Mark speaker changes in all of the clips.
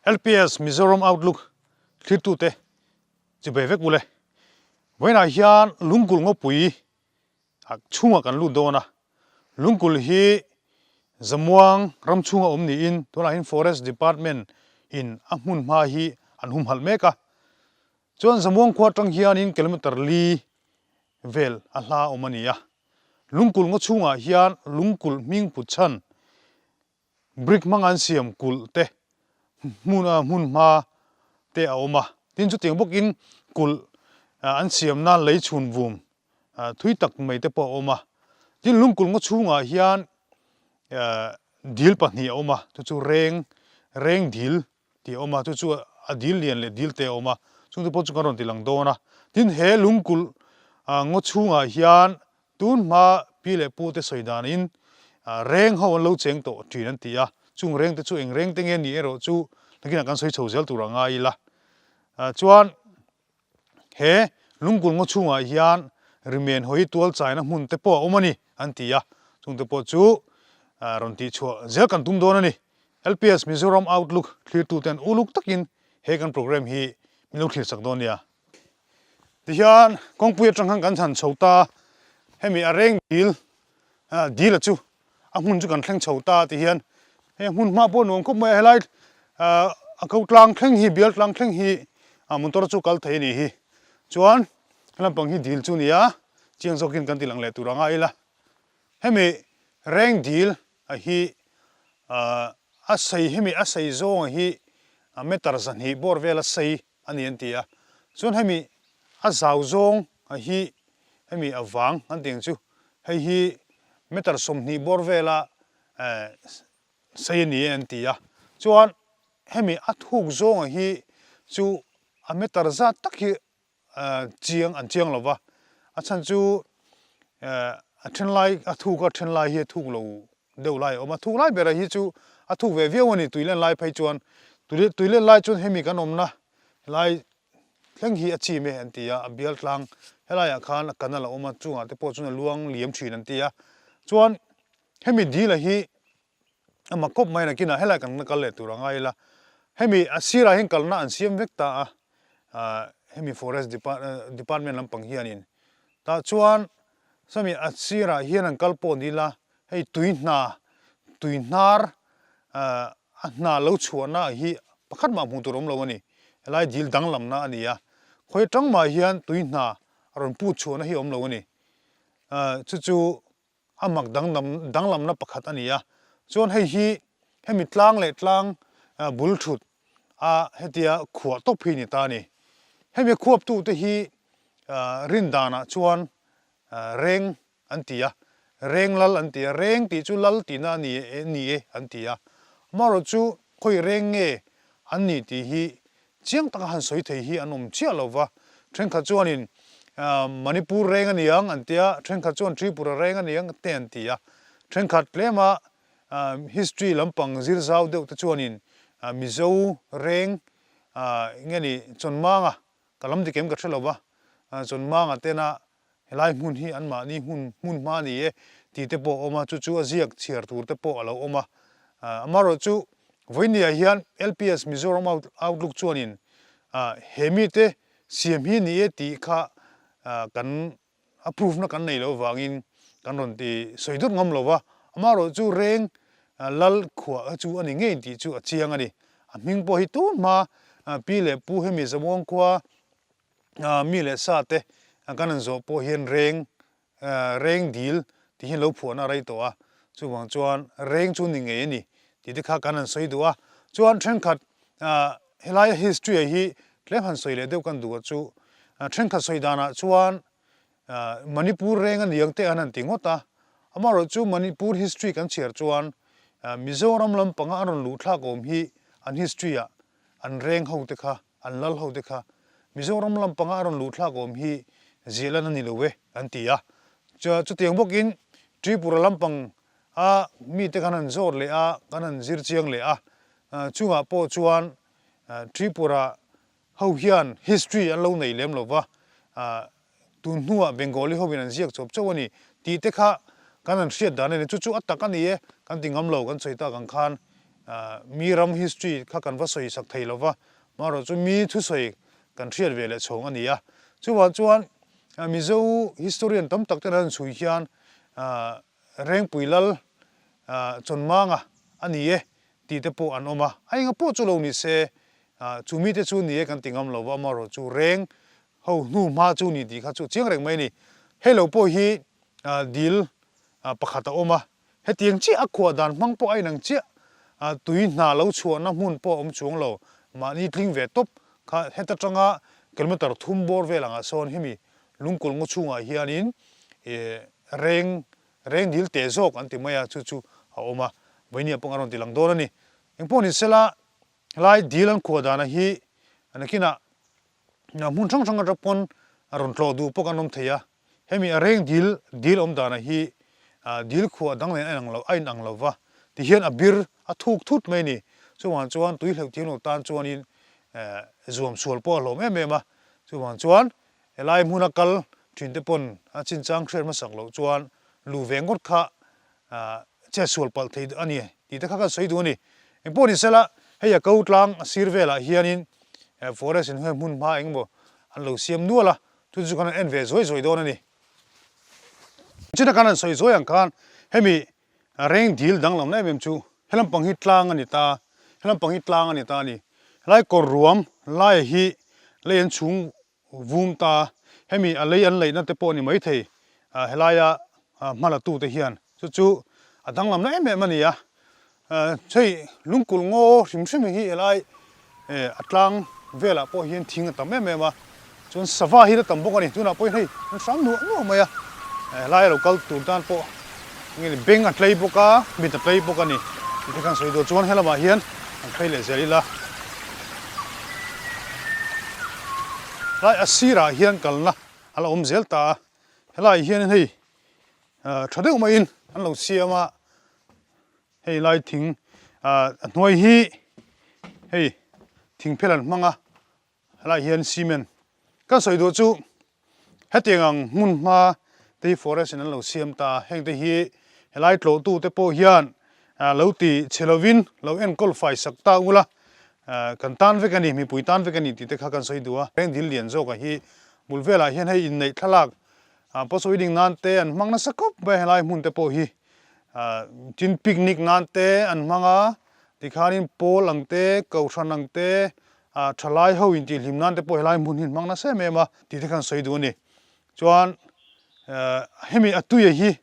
Speaker 1: LPS Mizoram Outlook thlirtute chibei vek ule. Vawiinah hian Lungkulh ngawpui chhungah kan lut dawn a, Lungkulh hi Zamuang ram chhunga awm niin tunah hian Forest Department in a hmun hma hi an humhalh mek a. Chuan Zamuang khua atang hianin kilometer li vel a hla awm a ni a. Lungkulh ngaw chhungah hian Lungkulh hming put chhan Brick hmang an siam kulh te hmun hmun hma te a awm a, tin chutiang bawkin kulh an siamna lei chhun vum thui tak mai te pawh a awm a, tin lungkulh ngaw chhungah hian dil pahnih a awm a, chu chu reng reng dil tih a awm a, chu chu a dil lian leh dil te a awm a, chungte pawh chu kan rawn ti lang dawn a, tin he lungkulh ngaw chhungah hian Tun hma pi leh pu te sawi danin reng ho an lo cheng tawh thin an ti a, chung reng te chu eng reng te nge ni erawh chu nakinah kan sawi chho zel tur a ngai ila. Chuan he lungkul ngaw chhungah hian rimen hawi tual chaina hmun te pawh a awm a ni an ti a, chung te pawh chu rawn tih chhuah zel kan tum dawn a ni. LPS Mizoram Outlook thlirtuten uluk takin he kan programme hi min lo thlir sak dawn nia. Tihian kawngpui atang khan kan chhan chho ta, hemi a reng dil dil a chu a hmun chu kan thleng chho ta tihian hei hmun hma pawh nuam khawp mai a helai a ko tlang thleng hi bial tlang thleng hi motor chu kal thei a nih hi chuan helam pang hi dil chu a ni a chiang zawkin kan ti lang leh tur anga ila hemi reng dil a hi a sei hemi a sei zawng hi meter zahnih bawr vel a sei a ni an ti a, chuan hemi a zau zawng a hi hemi a vang an tih ang chu hei hi meter 20 bawr vela eh sei a ni e an ti a, chuan hemi a thuk zawng a hi chu a meter zat tak hi chiang an chiang lo va, a chhan chu eh a then lai a thuk a then lai hi a thuk lo deuh lai a awm a, thuk lai berah hi chu a thuk ve viau a ni, tui len lai phei chuan tui len lai chuan hemi kan awmna helai thleng hi a chim e an ti a, a bial tlang helaiah khan a canal a awm a, chungah te pawh chuan a luang liam thin an ti a, chuan hemi dila hi a mak khawp mai nakinah helai kan la kal leh tur a ngai ila, hemi a sirah hian kalna an siam vek ta a, ah hemi forest department lampang hianin tah chuan sawmi a sirah hian an kal pawh ni ila hei tui hna tui hnar ah a hna lo chhuahna hi pakhat mah hmuh tur awm lo a ni helai dil danglamna a ni a khawi atang mah hian tui hna a rawn put chhuahna hi awm lo a ni ah chu chu a mak danglam danglamna pakhat a ni a, chuan hei hi hemi tlang leh tlang bul thut a hetia khuah tawp hi a ni ta a ni. Hemi khuaptute hi rin danah chuan reng an ti a, reng lal an ti a, reng tih chu lal tihna a ni e ni e an ti a, amaherawhchu chu khawi reng nge an ni tih hi Chiang taka han sawi thei hi an awm chiah lo va, thenkhat chuanin Manipur reng a ni ang an ti a, thenkhat chuan Tripura reng a ni ang te an ti a, thenkhat tlema history lampang zir zau deuh te chuanin Mizo reng nge ni Chawnmanga ka lam dik em ka hre lo va, Chawnmanga tena Helai hmun hi anmahni hmun hmun hma a ni e tih te pawh a awm a, chu chu a ziak chhiar tur te pawh a lo awm a. Amaherawh chu vawinia hian LPS Mizoram Outlook chuanin he mite siam hi ni e tih kha kan a proof na kan nei loh avangin kan rawn ti sawi dut ngam lo va. Amaherawh chu reng lal khuah chu a ni ngei tih chu a chiang a ni. A hming pawh hi tun hma pi leh pu hemi Zamuang khua mi leh sa te kan han zawh pawh hian reng reng dil tih hi lo phuahna a rei tawh a, chuvang chuan reng chu ni ngei a ni tih te kha kan han sawi duh a, chuan thenkhat helaia history ah hi tlem han sawi leh deuh kan duh a chu thenkhat sawi danah chuan Manipur reng a niang te an han ti ngawt a, amaherawh chu Manipur history kan chhiar chuan Mizoram lampanga an rawn luh thlak awm hi an history ah an reng ho te kha an lal ho te kha Mizoram lampanga a rawn luh thlak awm hi ziah lan a ni lo e an ti a. Chutiang bawkin Tripura lampang a mite kan han zawt leh a, kan han zir chiang leh a, chungah pawh chuan Tripura ho hian history an lo nei lem lo va, tun hnuah Bengali hovin an ziak chawp chauh a ni tih te kha kan han hriat dan a ni. Chu chu a tak a ni e kan ti ngam lo kan sawi tak ang khan. Mi ram history kha kan va sawi sak thei lo va, marawh chu mi thusawi kan hriat ve leh chhawng a ni a. Chuvang chuan Mizo historian tam tak ten an chhui hian Rengpui Lal Chawnmanga a ni e tih te pawh an awm a. A enga pawh chu lo ni se, chu mite chu ni e kan ti ngam lo va, amarawh chu Reng ho hnu hma chu ni tih kha chu chiang reng mai a ni. Hei lo pawh hi dil pakhat a awm a, Hetiang chiah a khuah dan hmang pawh a inang chiah, tui hna lo chhuahna hmun pawh a awm chuang lo, mahni tling ve tawp kha heta tanga kilometer thum bawr vel angah sawn hemi lungkulh ngaw chhungah hianin reng reng dil teh zawk an ti mai a, chu chu a awm a, vawinia pawh a rawn ti lang dawn a ni. Engpawh ni sela helai dil an khuah dana hi nakinah hmun hrang hrang atang pawn a rawn tlawh duh pawh kan awm thei a, Hemi a reng dil dil awm danah hi dil khuah dang nen a inang lo a inang lo va, tihian a bir a thuk thut mai a ni. Chuvang chuan tui hleuh thiam lo tan chuanin zuam sual pawh a hlawm em em a, chuvang chuan helai hmuna kal thinte pawn a chinchang hriat hmasak loh chuan luh ve ngawt kha chet sual palh thei a ni tih te kha kan sawi duh a ni. Engpawh ni sela hei a ko tlang a sir velah hianin forest in hmun hma engemaw an lo siam nual a, Chu chu kan han en ve zuai zuai dawn a ni. Chutah kan han sawi zuai ang khan hemi reng dil danglamna em em chu helam pang hi tlang a ni ta, helam pang hi tlang a ni ta a ni. Helai kawr ruam laia hi lei an chhung vum ta, hemi a lei an laihna te pawh a ni maithei helaia hma la tute hian. Chu chu a danglamna em em a ni a, hei lungkulh ngaw hrim hrim hi helai a tlang velah pawh hian thing a tam em em a, chuan sava hi la tam bawk a ni, tunah pawhin hei an hram nuah nuah mai a, helai a lo kal tur tan pawh enge ni beng a tlei bawk a, mit a tlei bawk a ni tih te khan sawi dawn chuan helamah hian an tlei leh zel ila. Helai a sirah hian kalna a la awm zel ta a, helaiah hian hei Tha deuh maiin an lo siam a, hei lai thing a hnuai hi hei thing phel an hmang a, helaiah hian cement kan sawi duh chu hetiang ang hmun hma te hi forest in an lo siam ta a, heng te hi helai tlawhtu te pawh hian lo ti chhe lovin lo enkawl fai sak ta ula kan tan vek a ni, mipui tan vek a ni tih te kha kan sawi duh a, reng dil lian zawk a hi bul velah hian hei inneih thlalak Post wedding nan te an hmang nasa khawp mai a helai hmun te pawh hi tin picnic nan te an hmang a tikhanin pawl ang te kohhran ang te thalai ho intihhlim nan te pawh helai hmun hi an hmang nasa em em a tih te khan sawi duh a ni chuan hemi a tuia hi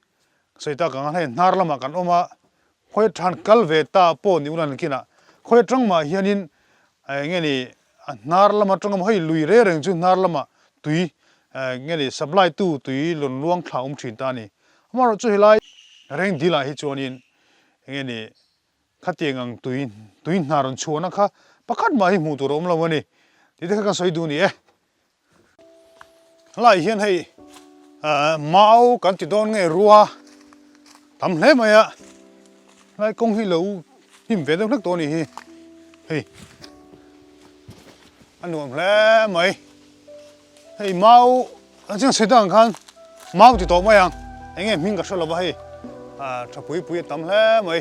Speaker 1: sawi tak ang a hei hnar lamah kan awm a Khawi atang kal ve ta pawh ni ula nakinah khawi atang mah hianin eng nge ni a hnar lam atanga maw hei lui reng reng chu hnar lamah tui eng nge ni supply tu tui lawn luang thla awm thin ta a ni. Amaherawh chu helai reng dilah hi chuanin eng nge ni khatiang ang tui tui hnar rawn chhuahna kha pakhat mah hi hmuh tur a awm lo a ni tih te kha kan sawi duh a ni e. Helai hian hei mau kan ti dawn nge rua tam hle mai a, helai kawng hi lo hnim ve deuh hlek tawh a ni hi, hei a nuam hle mai, hei mau an chiang sawi tak ang khan mau ti tawh mai ang eng nge hming ka hre lo va hei tha pui pui a tam hle mai,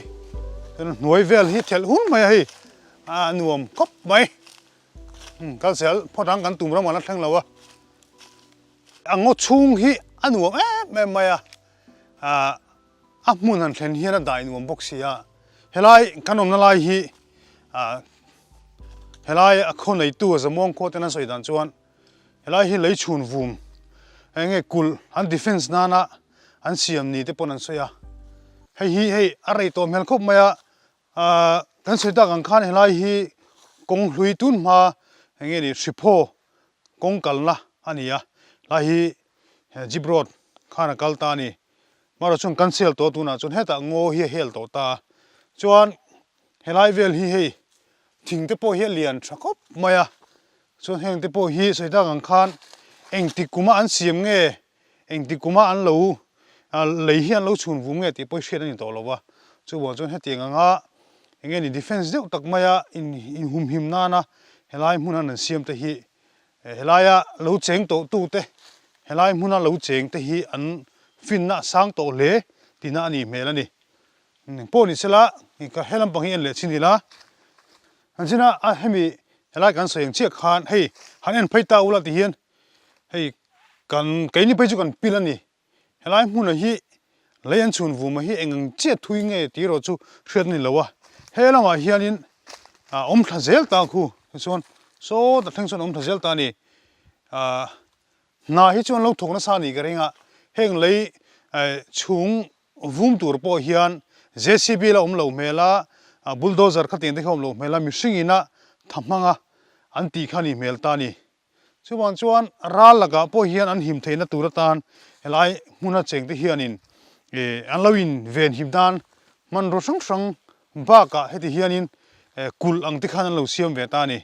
Speaker 1: chuan hnuai vel hi thelh hun mai a hei a nuam khawp mai. Kal zel phawt ang kan tum ram an la thleng lo a, a ngaw chhung hi a nuam em em mai a, ah a hmun han thlen hian a dai nuam bawk si a, helai kan awmna lai hi ah helai a khaw neitu a Zamuang khua ten an sawi dan chuan helai hi lei chhun vum eng nge kulh an defence nana an siam ni te pawn an sawi a, hei hi hei a rei tawh hmel khawp mai a. Kan sawi tak ang khan helai hi kawng hlui tun hma eng nge ni Hriphaw kawng kalna a ni a, helai hi jeep road khan a kal ta a ni. Amaherawh chuan kan sel tawh tunah chuan hetah ngaw hi a hel tawh ta a, chuan helai vel hi hei thing te pawh hi a lian tha khawp mai a, chuan heng te pawh hi sawi tak ang khan engtik kuma an siam nge Engti kuma an lo lei hi an lo chhun vum nge tih pawh hi hriat a ni tawh lo va, chuvang chuan hetiang anga eng nge ni defence deuh tak maia inhumhim nana helai hmuna an siam te hi helaia lo cheng tawh tu te helai hmuna lo cheng te hi an finna a sang tawh hle tihna a nih hmel a ni. Eng pawh ni sela ka he lampang hi en leh chin ila an chin a a hemi helai kan sawi ang chiah khan hei han en phei ta ula ti hian hei kan keini phei chu kan pil a ni helai hmunah hi lei an chhun vum a hi eng ang chiah thui nge tih erawh chu hriat a ni lo a he lamah hianin a awm thla zel ta khu tichuan sawta thleng chuan a awm thla zel ta a ni ah hna hi chu an lo thawk nasa a nih ka ring a heng lei chhung Vum tur pawh hian JCB la awm lo hmel a, bulldozer khatiang te kha awm lo hmel a, mihring ina tha hmanga an tih kha a nih hmel ta a ni. Chuvang chuan ral lakah pawh hian an him theihna tur atan helai hmuna cheng te hianin an lo in ven him nan hmanraw hrang hrang bakah heti hianin kulh ang te khan an lo siam ve ta a ni.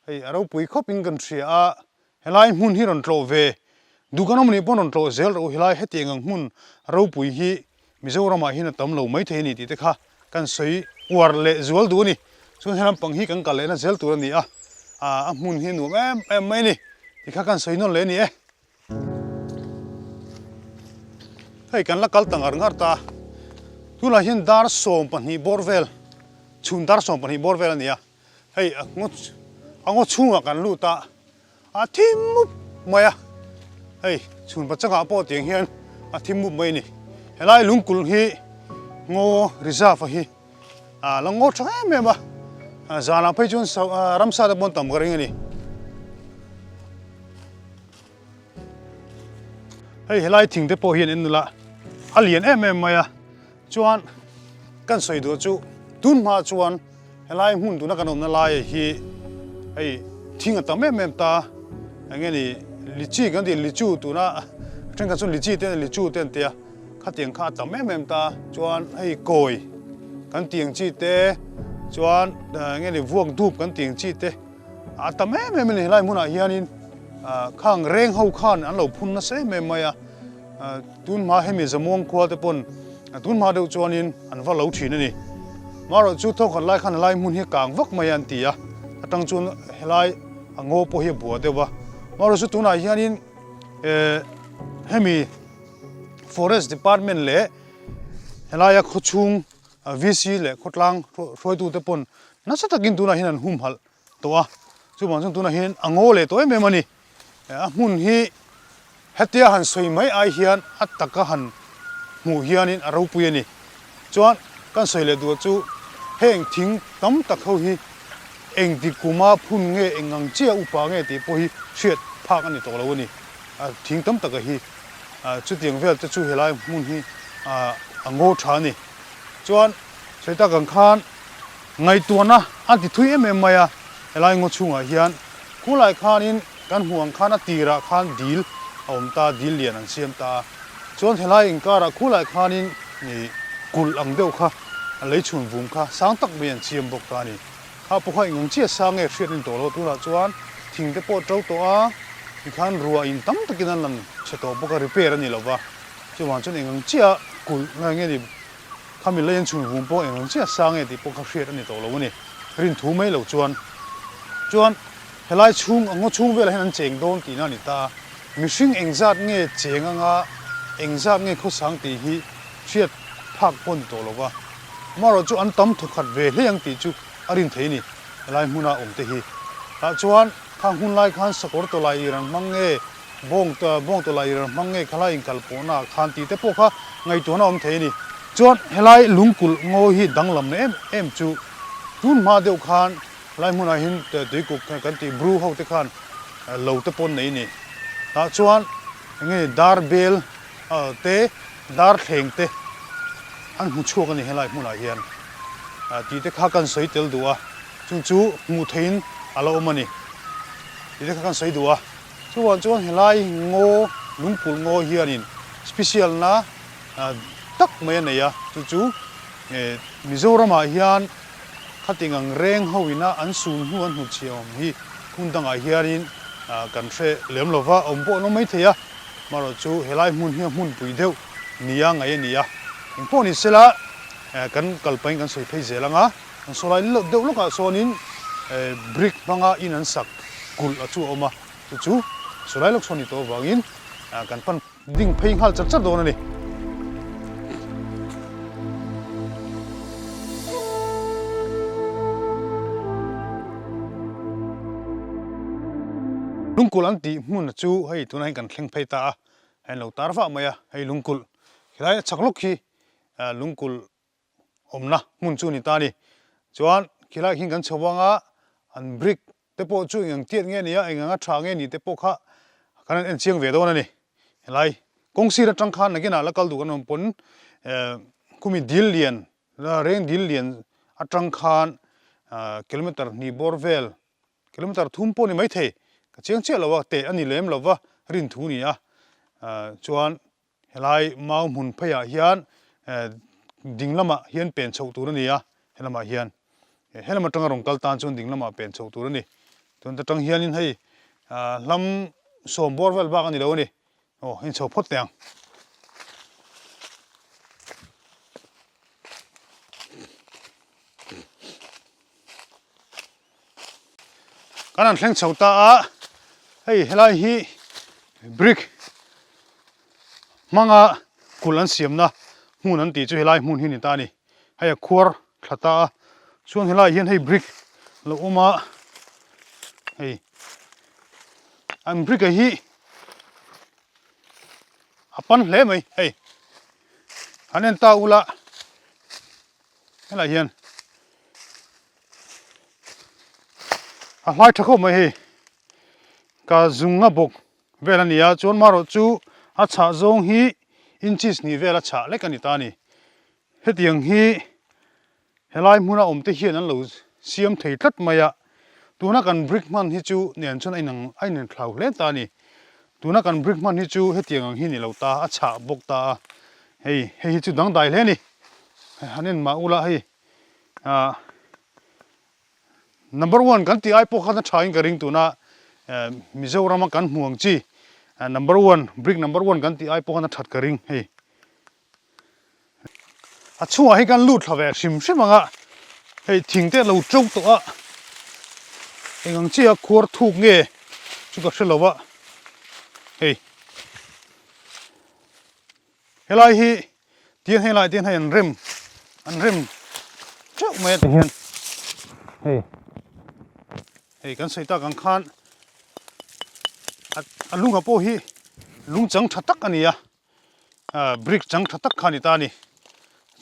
Speaker 1: Hei a ropui khawp in kan hria a, helai hmun hi rawn tlawh ve duh kan awm anih pawn rawn tlawh zel rawh u, helai hetiang ang hmun ropui hi Mizoram ah hian a tam lo maithei a ni tih te kha kan sawi uar leh zual duh a ni. Chuan he lampang hi kan kal lehna zel tur a ni a, a hmun hi a nuam em em mai a ni tih kha kan sawi nawn leh a ni e. Hei kan la kal ta ngar ngar ta, tunah hian dar 12 bawr vel, chhun dar 12 bawr vel a ni a. Hei a ngaw a ngaw chhungah kan lut a, a thim mup mai a, hei chhun pachangah pawh tiang hian a thim mup mai a ni. Helai lungkulh hi ngaw reserve a hi a la ngaw tha em em a, zanah phei chuan ramsa te pawh an tam ka ring a ni. Hei helai thing te pawh hian en nula a lian em em mai a. Chuan kan sawi duh chu tun hma chuan helai hmun tuna kan awmna lai hi hei thing a tam em em ta eng nge ni lichi kan tih lichu tuna thenkhat chuan lichi te lichu te an tia khatiang kha a tam em em ta chuan hei kawi kan tih ang chi te chuan eng nge ni vuak dup kan tih ang chi te a tam em em a ni helai hmunah hianin khang reng ho khan an lo phun nasa em em mai a. Tun hma hemi Zamuang khua te pawn tun hma deuh chuanin an va lo thin a ni. Marawh chu thawkhat lai khan helai hmun hi kang vak mai a an ti a, atang chuan helai a ngaw pawh hi a bua deuh a. Marawh chu tunah hianin hemi Forest Department leh helaia khawchhung VC leh khawtlang hruaitute pawn nasa takin tunah hian an humhalh tawh a, chuvang chuan tunah hian a ngaw leh tawh em em a ni. A hmun hi hetia han sawi mai ai hian a taka han hmuh hianin a ropui a ni. Chuan kan sawi leh duh chu heng thing tam tak ho hi engti kuma phun nge eng ang chiah upa nge tih pawh hi hriat phak a ni tawh lo a ni. Thing tam taka hi chutiang vel te chu helai hmun hi a ngaw tha a ni. Chuan sawi tak ang khan Ngaihtuahna a ti thui em em mai a, helai ngaw chhungah hian khulai khanin kan hmuh ang khan a tirah khan dil a awm ta, dil lian an siam ta a, chuan helai inkarah khulai khanin ih kulh ang deuh kha a lei chhun vum kha sang tak mai an siam bawk ta a ni. Kha pawh kha eng ang chiah sang nge hriat a ni tawh lo, tunah chuan thing te pawh a to tawh a, tikhan ruah in tam takin an lan chhe tawh bawk a, repair a ni lo va, chuvang chuan eng ang chiah kulh nge ni. Khami lei an chhun vum pawh eng ang chiah sang nge tih pawh kha hriat a ni tawh lo a ni. Rin thu mai lo chuan chuan helai chhung a ngaw chhung velah hian an cheng dawn tihna a ni ta a. Mihring engzat nge cheng anga engzat nge khawsang tih hi hriat phak pawh a ni tawh lo va. Amaherawhchu an tam thawkhat ve hle ang tih chu a rin thei a ni helai hmuna awm te hi. Tah chuan khang hun lai khan sakawr tawlai ir an hmang nge Bawng bawng tawlai ir hmang nge khalai inkal pawhna ah khan tih te pawh kha ngaihtuahna a awm thei a ni. Chuan helai lungkulh ngawi hi danglamna em em chu tun hma deuh khan helai hmunah hian tuikuk kan tih Bru ho te khan lo te pawh an nei a ni. Tah chuan eng nge dar bel te dar thleng te an hmu chhuak a ni helai hmunah hian tih te kha kan sawi tel duh a, chung chu hmuh theihin a la awm a ni tih te kha kan sawi duh a. Chuvang chuan helai ngaw, lungkulh ngaw hianin special na tak mai a nei a, chu chu Mizoramah hian khating ang reng ho ina an sul hnu an hnutchhiah awm hi hmun dangah hianin kan hre lem lo va, awm pawh an awm mai thei a, marawh chu helai hmun hi a hmunpui deuh nia ngaih a ni a, engpawh ni sela kan kalpahin kan sawi phei zel ang a. An saw lai deuh lawkah sawnin brick hmanga in an sak kulh a chu a awm a, chu chu saw lai lawk sawn ni tawh avangin kan pan ding phei nghal chat chat dawn a ni. Lungkulh an tih hmun chu hei tunah hian kan thleng phei ta a, hei an lo tar vah mai a, hei lungkulh helai a chak lawk hi lungkulh awmna hmun chu a ni ta a ni. Chuan khilai khian kan chho ang a, an brick te pawh chu eng ang tiat nge ni a, eng anga tha nge ni te pawh kha kan han en chiang ve dawn a ni. Helai kawng sir atang khan nakinah la kal duh kan awm pawn khumi dil lian reng dil lian atang khan kilometer hnih bawr vel kilometer thum pawh ni maithei ka chiang chiah lo a, teh a ni lem lo va rin thu ni a chuan Helai mau hmun pheiah hian ding lamah hian pen chhoh tur a ni a, helamah hian helam atanga rawn kal tan chuan ding lamah pen chhoh tur a ni. Chuan ta tang hianin hei hlam sawm bawr vel bak a ni lo a ni. Aw hei chho phawt teh ang. Kan han thleng chho ta a, hei helai hi brick hmanga kulh an siamna hmun an tih chu helai hmun hi a ni ta a ni. Hei a khuar thla ta a, chuan helai hian hei brick lo awm a, hei an brick a hi a pan hle mai hei han en ta ula helai hian a hlai tha khawp mai hei ka zunga bawk vel a ni a chuan marawh chu a chhah zawng hi inches hnih vel a chhah lek a ni ta a ni hetiang hi helai hmuna awm te hian an lo siam thei tlat mai a tuna kan brick hman hi chu nen chuan a inang a inthlau hle ta a ni tuna kan brick hman hi chu hetiang ang hi ni lo ta a chhah bawk ta a hei hei hi chu dangdai hle a ni han en mah ula hei ah Number one kan tih ai pawh khan a tha in ka ring tuna Mizoram a kan hmu ang chi number one brick number one kan tih ai pawh khan a that ka ring hei. A chhungah hi kan lut thla ve hrim hrim ang a hei thing te a lo to tawh a eng ang chi a khuar thuk nge chu ka hre lo a hei. Helai hi tiang helai te hian hei an rem an rem teuh mai a ti hian hei hei kan sawi tak ang khan a a lunga pawh hi lung chang tha tak a ni a ah brick chang tha tak kha a ni ta a ni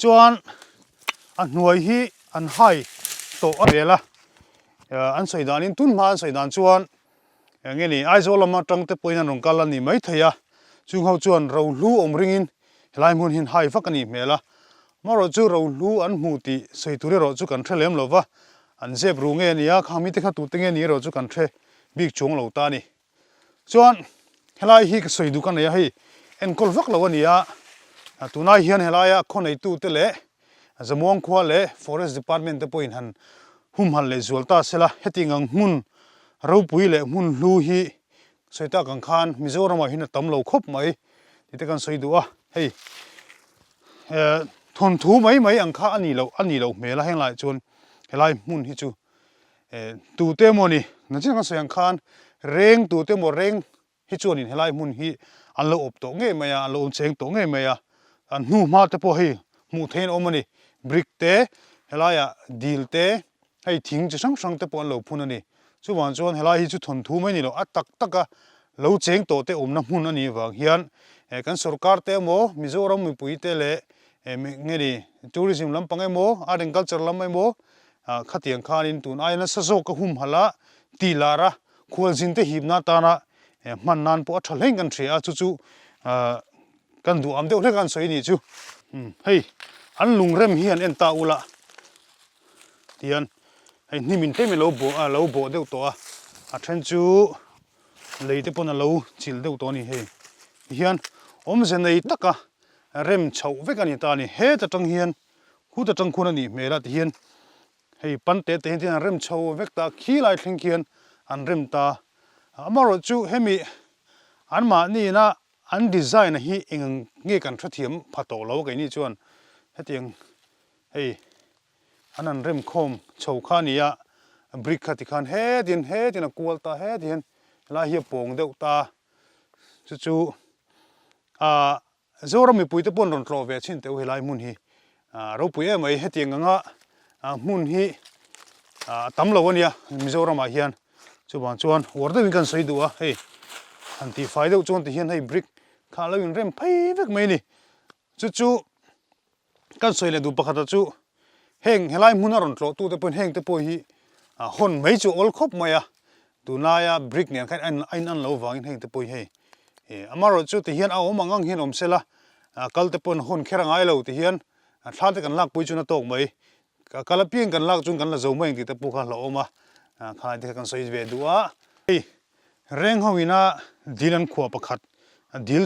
Speaker 1: chuan a hnuai hi an hai tawh a vel a ah an sawi danin tun hma an sawi dan chuan Eng nge ni, Aizawl lama tang te pawhin an rawn kal a ni maithei a, chung ho chuan rohlu awm ringin helai hmun hi hai vak a nih hmel a. Amaherawh chu rohlu an hmu tih sawi tur erawh chu kan hre lem lo va, an zep ru nge a ni a, khang mite kha tute nge ni erawh chu kan hre bik chuang lo ta a ni. Chuan helai hi ka sawi duh ka nei a, hei enkawl vak lo a ni a, tunai hian helaia khaw neitute leh Zamuang khua leh Forest Department te pawhin han humhalh leh zual ta sela, heti ngang hmun ropui leh hmun hlu hi sawi tak ang khan Mizoramah hian a tam lo khawp mai tih te kan sawi duh a, hei eh thawnthu mai mai ang kha a nih loh a nih loh hmel a henglaiah chuan helai hmun hi chu eh tute emawni nachin kan sawi ang khan reng tute emaw reng Hi chuanin helai hmun hi an lo awp tawh ngei mai a, an lo awm cheng tawh ngei mai a, an hnu hma te pawh hei hmuh theihin a awm a ni. Brick te, helaiah dil te, hei thing chi hrang hrang te pawh an lo phun a ni. Chuvang chuan helai hi chu thawnthu mai ni lo, a tak taka lo cheng tawh te awmna hmun a nih vang hian kan sorkar te emaw, Mizoram mipui te leh nge ni tourism lampang emaw, art and culture lam emaw khatiang khanin tun aia nasa zawk a humhalh a, tih lar a, Khualzin te hipna atana hman nan pawh a tha hlein kan hria a, chu chu kan duham deuh hlek a an sawi anih chu. Hei an lungrem hi an en ta ula tihian hei hnim in tlem in lo bawh a lo bawh deuh tawh a, a then chu lei te pawn a lo chilh deuh tawh a ni hei tihian awmze nei taka rem chhoh vek a ni ta a ni heta tang hian khuta tang khuan a nih hmel a tihian Hei pan te te hian an rem chho vek ta, khi lai thleng khian an rem ta. Amaherawh chu hemi anmahni ina an design a hi eng nge kan hrethiam pha tawh lo keini chuan hetiang hei an han rem khawm chho kha a ni a, brick kha tikhan hetin hetin a kual ta heti hian helai hi a pawng deuh ta chu chu ah Zoram mipuite pawh an rawn tlawh ve chin teh u helai hmun hi a ropui em mai hetiang anga hmun hi a tam lo a nia Mizoramah hian. Chuvang chuan uar deuhin kan sawi duh a, hei han tihfai deuh chuan tihian hei brick kha a lo inrem phei vek mai a ni. Chu chu kan sawi leh duh pakhata chu heng helai hmuna rawn tlawh tute pawhin heng te pawh hi hawn mai chu a awl khawp mai a, tunlaia brick nen khan a in an lo vangin heng te pawh hi hei amaherawhchu chu tihian a awm ang ang hian awm sela kal te pawhin hawn kher a ngai lo tihian thla te kan lakpui chuan a tawk mai. Ka kal apiang kan lak chuan kan la zo mai ang tih te pawh kha hlauhawm a, khalai te kha kan sawi ve duh a. Hei reng ho ina dil an khuah pakhat, dil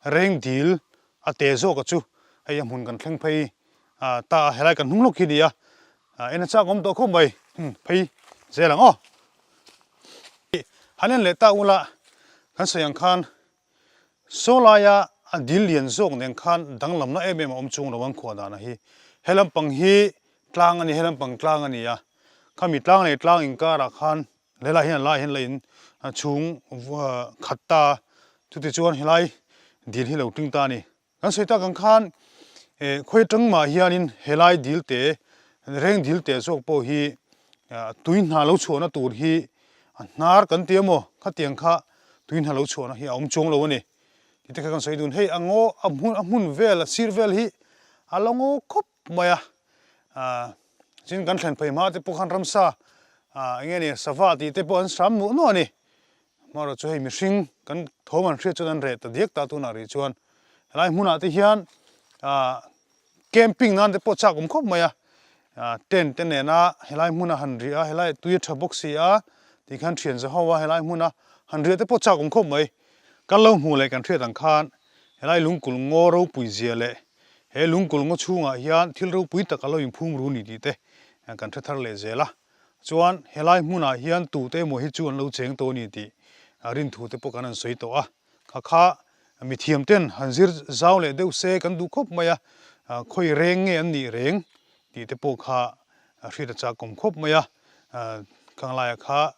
Speaker 1: reng dil a te zawk a chu hei a hmun kan thleng phei ta a, helai kan hnung lawk hi a ni a, en a chak awm tawh khawp mai, phei zel ang aw. Han en leh ta ula kan sawi ang khan Saw laia a dil lian zawk nen khan danglamna em em a awm chung lo an khuah dana hi. He lampang hi tlang a ni, he lampang tlang a ni a. Khami tlang leh tlang inkarah khan helai hian a lai hian la in chhung khat ta a, chutichuan helai dil hi lo tling ta a ni. Kan sawi tak ang khan khawi atang mah hianin helai dil te, reng dil te zawk pawh hi tui hna lo chhuahna tur hi a hnar kan ti emaw khatiang kha tui hna lo chhuahna hi a awm chuang lo a ni. Tih te kha kan sawi dun. Hei a ngaw a hmun a hmun vel a sir vel hi a la ngaw khawp mai a. Tin kan thlen phei hma te pawh khan ramsa eng nge ni sava tih te pawh an hram nuah nuah a ni. Hmarawh chu hei mihring kan thawm an hriat chuan an reh ta diak ta tunah rih chuan helai hmunah te hian ah camping nan te pawh chak awm khawp mai a, ah tent te nena helai hmuna han riah a helai tui a tha bawk si a tih khan thian za ho a helai hmuna han riah te pawh chak awm khawp mai. Kan lo hmuh leh kan hriat ang khan helai lungkulh ngaw ropui zia leh he lungkulh ngaw chhungah hian thil ropui tak a lo inphum ru ni tih te kan hre thar leh zel a. Chuan helai hmunah hian tute emaw hi chu an lo cheng tawh a ni tih rinthu te pawh kan han sawi tawh a. Kha kha mithiam ten han zir zau leh deuh se kan duh khawp mai a, khawi reng nge an nih reng tih te pawh kha hriat a chak awm khawp mai a. Khang laiah kha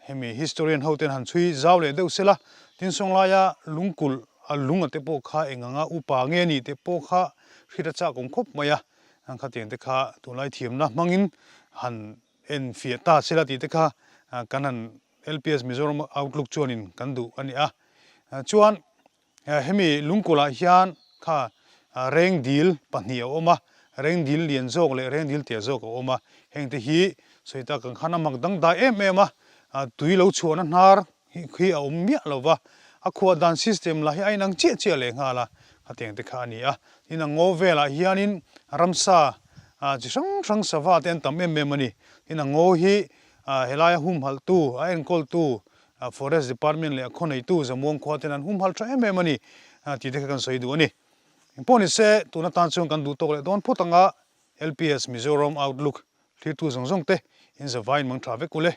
Speaker 1: hemi historian ho ten han chhui zau leh deuh sela, tin sawnglaia lungkulh a lung a te pawh kha eng anga upa nge a nih te pawh kha hriat a chak awm khawp mai a. Ang khatiang te kha tunlai thiamna hmangin han en fiah ta sela tih te kha kan han LPS Mizoram Outlook chuanin kan duh a ni a. Chuan hemi lungkulh ah hian kha reng dil pahnih a awm a, reng dil lian zawk leh reng dil tia zawk a awm a. Heng te hi sawi tak ang khan a mak dangdai em em a, tui lo chhuahna hnar hi a awm miah lo va, a khuah dan system lah hi a inang chiah chiah leh nghal a, khatiang te kha a ni a. Tin, a ngaw velah hianin ramsa chi hrang hrang sava te an tam em em a ni. Tin, a ngaw hi helaia humhalhtu, a enkawltu Forest Department leh a khawneitu Zamuang khua ten an humhalh tha em em a ni tih te kha kan sawi duh a ni. Engpawh ni se, tun atan chuan kan duh tawk leh dawn phawt ang a, LPS Mizoram Outlook thlirtu zawng zawng te in zavaiin mang tha vek ule.